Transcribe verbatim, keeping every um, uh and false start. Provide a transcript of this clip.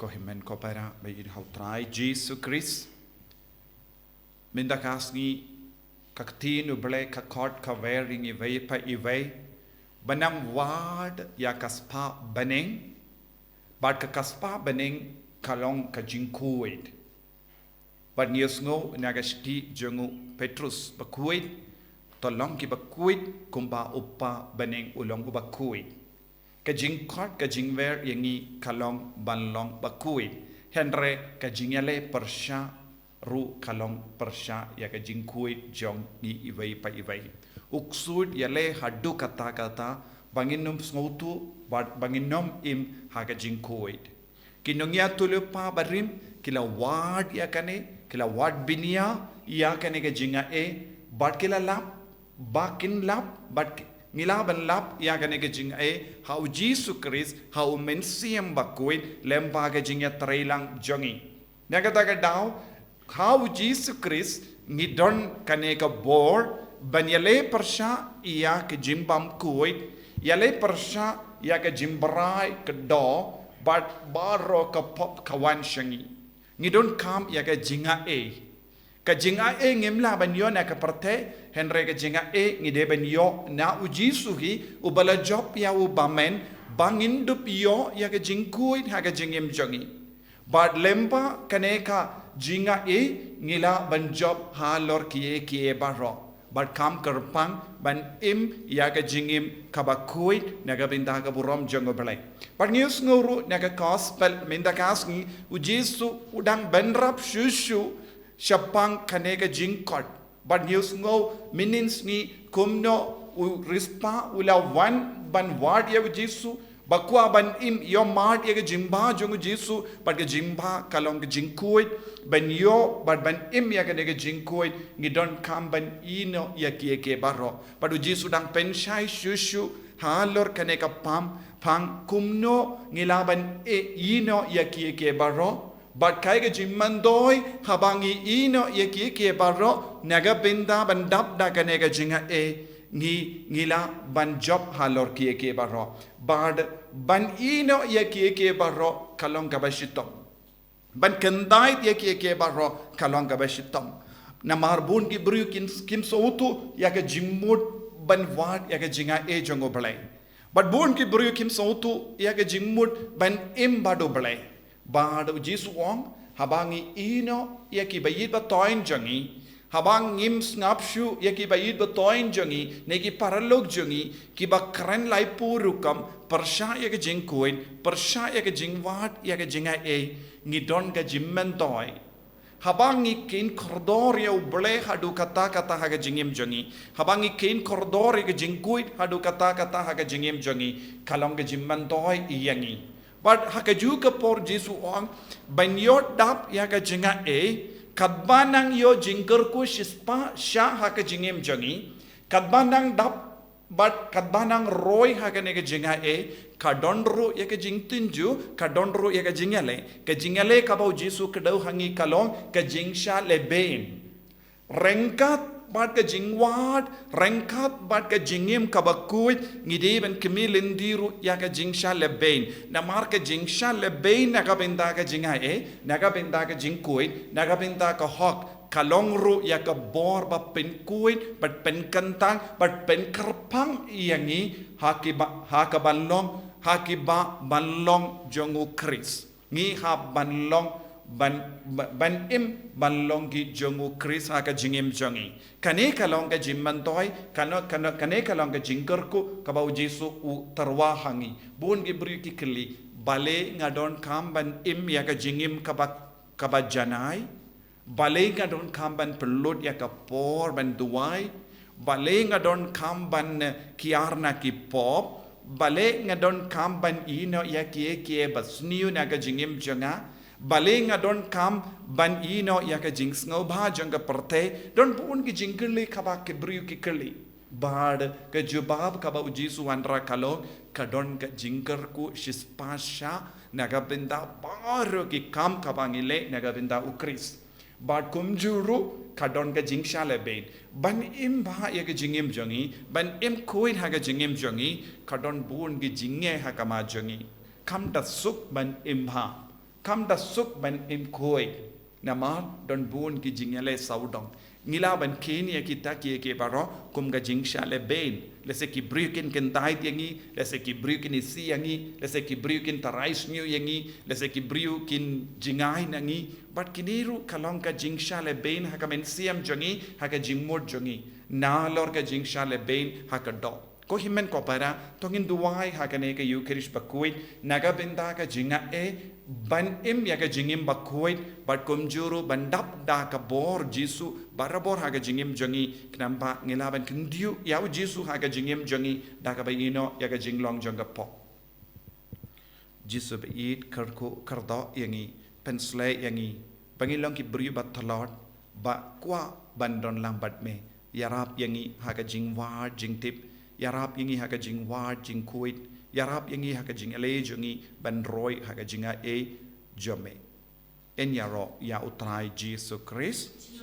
Ko hynmen ko para ba ïeit ha u Trai Jisu Khrist. Mynta ka sngi ka ktien u Blei ka khot ka wer ïa ngi iwei pa iwei ban nang wad ïa ka spah bneng, bad ka, ka spah bneng ka long ka jingkhuid. Bad ngi ïohsngew na ka shithi jong u Petrus, bakhuid, to long kiba khuid kumba u Kpa bneng u long uba khuid. Ka jingkhot ka jingwer ïa ngi ka long ban long bakhuid. Hynrei ka jingïaleh pyrshah ruh ka long pyrshah ïa ka jingkhuid jong ngi iwei pa iwei. U ksuid ïaleh haduh katta katta ba ngin ym sngewthuh, bad ba ngin ym im ha ka jingkhuid. Ki nongïathuhlypa barim ki la wad ïa kane, ki la wad bniah ïa kane ka jingaiei, bad ki la lap, ba kin lap, bad ki, ngi lah ban lap ïa kane ka jingaiei ha u Jisu Khrist, ha u Mynsiem Bakhuid, lem bad ka jingïatreilang jong ngi. Na kata ka daw, ha u Jisu Khrist ngi don kane ka bor ban ïaleh pyrshah ïa ka jingbym khuid, ïaleh pyrshah ïa ka jingbrai kdew, bad baroh ka pop ka wan sha ngi. Ngi donkam ïa ka jingaiei. Ka jingaiei ngim lah ban ïoh na ka pyrthei, hynrei ka jingaiei ngi dei ban ïoh na u Jisu hi, uba la jop ïa u bymman, ba ngin dup ïoh ïa ka jingkhuid ha ka jingim jong ngi. Bad lem bad kane ka jingaiei ngi lah ban jop halor kiei kiei baroh. Bad kam kyrpang ban im ïa ka jingim kaba khuid na ka bynta ka burom jong u Blei. Bad ngi ïohsngew ruh na ka gospel mynta ka sngi u Jisu u dang bynrap shuh shuh shaphang kane ka jingkhot. Bad ngi ïohsngew mynhynnin sngi kumno u riewspah u la wan ban wad ïa u Jisu, ba kwah ban im ïohmad ïa ka jingbha jong u Jisu, bad ka jingbha ka long ka jingkhuid, ban ïoh, bad ban im ïa kane ka jingkhuid, ngi donkam ban ïehnoh ïa kiei kiei baroh. Bad u Jisu dang pynshai shuh shuh halor kane ka phang, phang kumno ngi lah ban ïehnoh ïa kiei kiei baroh, bad kaei ka jingmyntoi, haba ngi ïehnoh ïa kiei kiei baroh, na ka bynta ban dap da kane ka jingaiei, ngi, ngi lah ban jop halor kiei kiei baroh. Bad ban ïehnoh ïa kiei kiei baroh ka long kaba shitom. Ban kyntait ïa kiei kiei baroh ka long kaba shitom. Namar bun ki briew kin, kim sngewthuh ïa ka jingmut ban wad ïa ka jingaiei jong u Blei. Bad bun ki briew kim sngewthuh ïa ka jingmut ban im bad u Blei. Bad u Jisu u ong, haba ngi ïehnoh ïa kiba ïeit ba thoiñ jong ngi, haba ngim sngap shuh ïa kiba ïeit ba thoiñ jong ngi, ne ki paralok jong ngi, kiba kren laiphew rukom, pyrshah ïa ka jingkhuid, pyrshah ïa ka jingwad ïa ka jingaiei, ngi don ka jingmyntoi. Haba ngi kheiñ kordor ïa u Blei haduh katta katta ha ka jingim jong ngi, haba ngi kheiñ kordor ïa ka jingkhuid haduh katta katta ha ka jingim jong ngi, ka long ka jingmyntoi ïa ngi. Bad ha kajuh ka por Jisu u ong, ban ïoh dap ïa ka jingaiei, katba nang ïoh jingkyrkhu shispah shah ha ka jingim jong ngi, katba nang dap, bad katba nang roi ha kane ka jingaiei, ka don ruh ïa ka jingtynjuh, ka don ruh ïa ka jingïaleh. Ka jingïaleh kaba u Jisu u kdew ha ngi ka long ka jingshah lehbeiñ. Ryngkat bad ka jingwad, ryngkat bad ka jingim kaba khuid, ngi dei ban khmih lynti ruh ïa ka jingshah lehbeiñ. Namar ka jingshah lehbeiñ na ka bynta ka jingaiei, na ka bynta ka jingkhuid, na ka bynta ka hok, ka long ruh ïa ka bor ba pynkhuid, bad pynkyntang, bad pynkyrpang ïa ngi, ha kiba, ha kaban long, ha kiba ban long jong u Khrist. Ngi hap ban long, ban, ban, ban im, ban long ki jong u Khrist ha ka jingim jong ngi. Kane ka long ka jingmyntoi, kano, kano, kane ka long ka jingkyrkhu, kaba u Jisu u tyrwa ha ngi. Bun ki briew ki kylli, balei nga donkam ban im ïa ka jingim kaba, kaba janai? Balei nga donkam ban pynlut ïa ka por ban duwai? Balei nga donkam ban, eh, kiar na ki pop? Balei nga donkam ban ïehnoh ïa kiei kiei ba sniew na ka jingim jong nga? Balei nga donkam ban ïehnoh ïa ka jingsngewbha jong ka pyrthei? Don bun ki jingkylli kaba ki briew ki kylli. Bad ka jubab kaba u Jisu u wanrah ka long, ka don ka jingkyrkhu shispah shah na ka bynta baroh ki kam kaba ngi leh na ka bynta u Khrist. Bad kumjuh ruh ka don ka jingshah lehbeiñ. Ban im bha ïa ka jingim jong ngi, ban im khuid ha ka jingim jong ngi, ka don bun ki jingeh ha khmat jong ngi. Kam da suk ban im bha. Kam da suk ban im khuid. Namar don bun ki jingïaleh sawdong. Ngi lah ban kheiñ ïa kita kiei kiei baroh kum ka jingshah lehbeiñ. Lehse ki briew kin kyntait ïa ngi, lehse ki briew kin isih ïa ngi, lehse ki briew kin tharai sniew ïa ngi, lehse ki briew kin jngai na ngi. Bad kine ruh ka long ka jingshah lehbeiñ ha ka mynsiem jong ngi, ha ka jingmut jong ngi. Nalor ka jingshah lehbeiñ ha ka doh. Ko hynmen ko para, to ngin duwai ha kane ka Ïukharist bakhuid, na ka bynta ka jingaiei ban im ïa ka jingim bakhuid, bad kumjuh ruh ban dap da ka bor Jisu barabor ha ka jingim jong ngi, khnang ba ngi lah ban kyntiew ïa u Jisu ha ka jingim jong ngi, da kaba ïehnoh ïa ka jinglong jong ka pop. Jisu baieit, kyrkhu kyrdoh ïa ngi, pynshlei ïa ngi ba ngin long ki briew ba tlot, ba kwah ban don lang bad me. Ïarap ïa ngi ha ka jingwad jingtip, ïarap ïa ngi ha ka jingwad jingkhuid, ïarap ïa ngi ha ka jingïaleh jong ngi ban roi ha ka jingaiei jong me. Yn ïaroh ïa U Trai Jisu Khrist.